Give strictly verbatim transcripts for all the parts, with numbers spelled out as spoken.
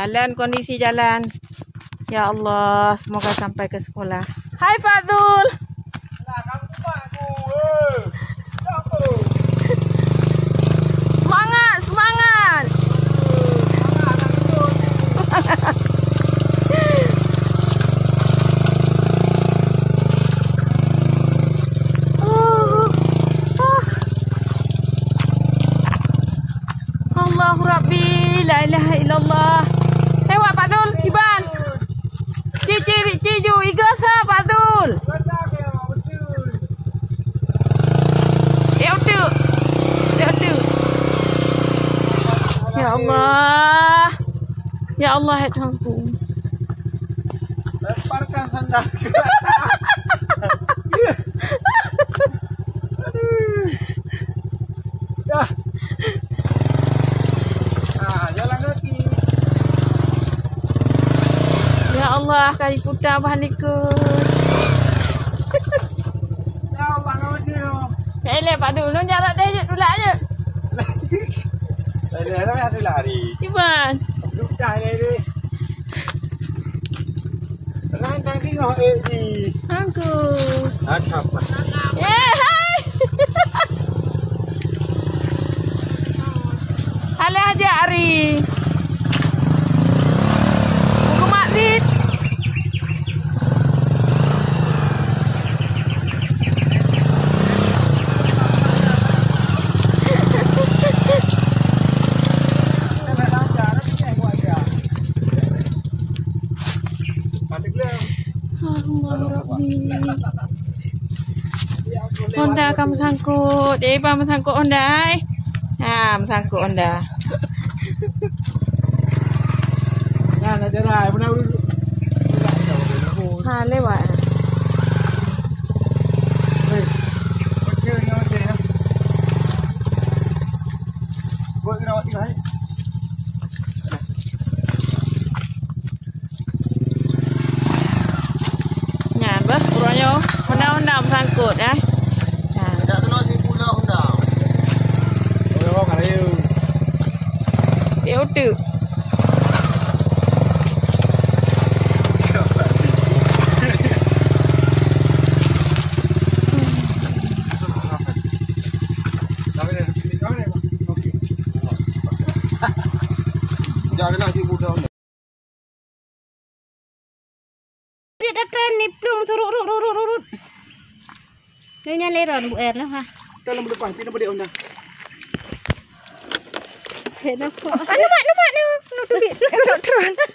Jalan, kondisi jalan. Ya Allah, semoga sampai ke sekolah. Hai, Fadul. Semangat, semangat. Oh, ah. Allahu Rabbi, la ilaha illallah. Lewat, Pak Dul, kiban. Ci, ci, ci, ju, iga sa, Pak Dul. Ya, utuk. Ya, utuk. Ya Allah. Ya Allah, ya Tuhanku. Lemparkan sandal. Aduh. Dah. Ah, jalan kaki. Ya Allah, kali putar bah likot. Ya Allah, kau dia. Eh, leh, Pak Dul, nong jarak deh, jek, tulak, jek. Eh, leh, leh, lari. Iban. Ludah, leh, leh. Rang tadi ngah, eh, di. Angku. Ada apa? Eh, hai. Alah, aja ari. Buku Mak Lid. Allahu Rabbi. Honda ka meusangkot. Eh, bah meusangkot Honda, ai. Ha, meusangkot Honda. Nah, nak jalan, mana dulu? Ha, lewat. Hei. Buat kena mati lah, eh. Nyan bah, uroe nyoe honda-honda meusangkot, eh. Nyan. Dak kena sipu lah honda. Tolong, ayo. Dia utuk. Dak kena sipu dah. Dia datang ni, plung, surut, rut, rut, rut, rut. Ni nyan leron bu air lah, ha. Dalam lepas, tidak boleh onda. Hei, nampak. Ah, nampak, nampak, nampak. Nampak, nampak, nampak.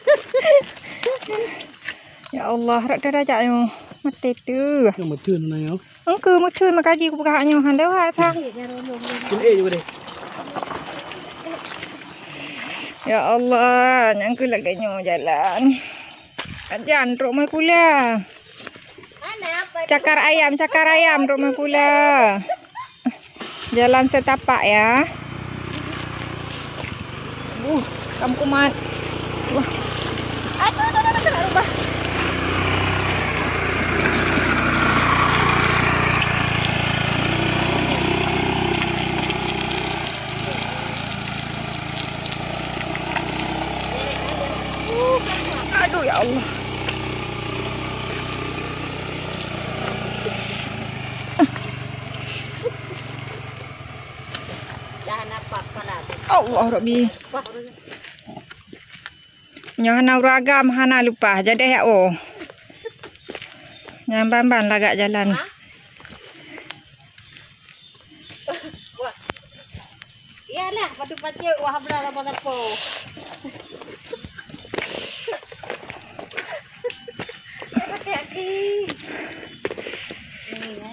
Ya Allah, rak darajat nyoe. Mati tu. Yang betul mana ya? Engkau muncul makaji kupeugah nyoe han lewat sa. Keuneuk eh juga deh. Ya Allah, nyang keu lagèe nyoe jalan. Ajan trok Meukula. Cakar ayam, cakar ayam trok Meukula. Jalan setapak ya. Uh, kam kumat. Wah. Aduh, aduh, aduh, aduh, aduh, bah. Uh, aduh, ya Allah. Allah Rabbi. Nyoe hana ureueng agam, hana leupah, jadeh ya oh. Nyan ban-ban lagak jalan. Iyalah, patu pacok wah bla laba lapo. Hati-hati. Ini ya.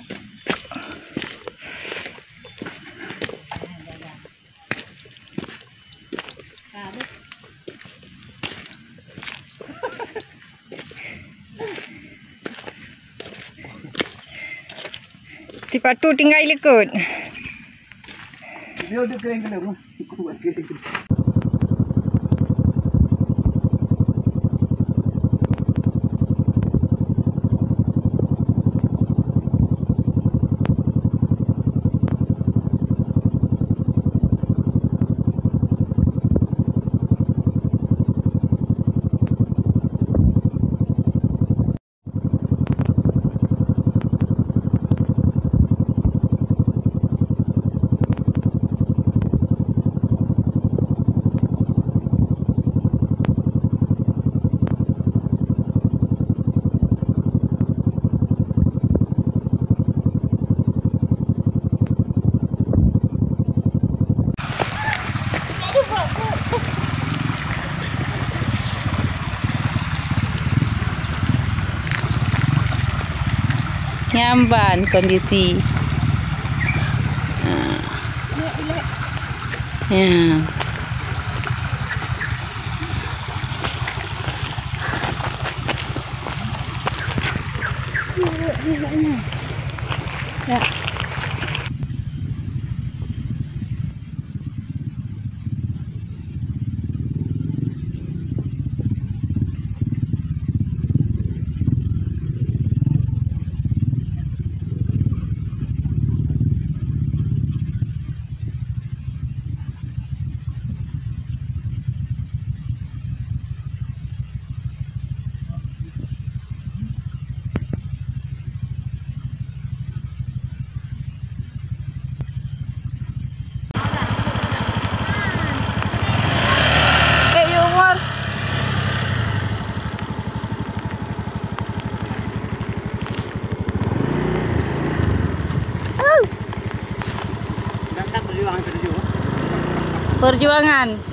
Sipatu tinggai likot. Dia ada kering kena. Nyan ban kondisi. Ha. Ya. Ya. Eh, ya Umar. Au. Perjuangan.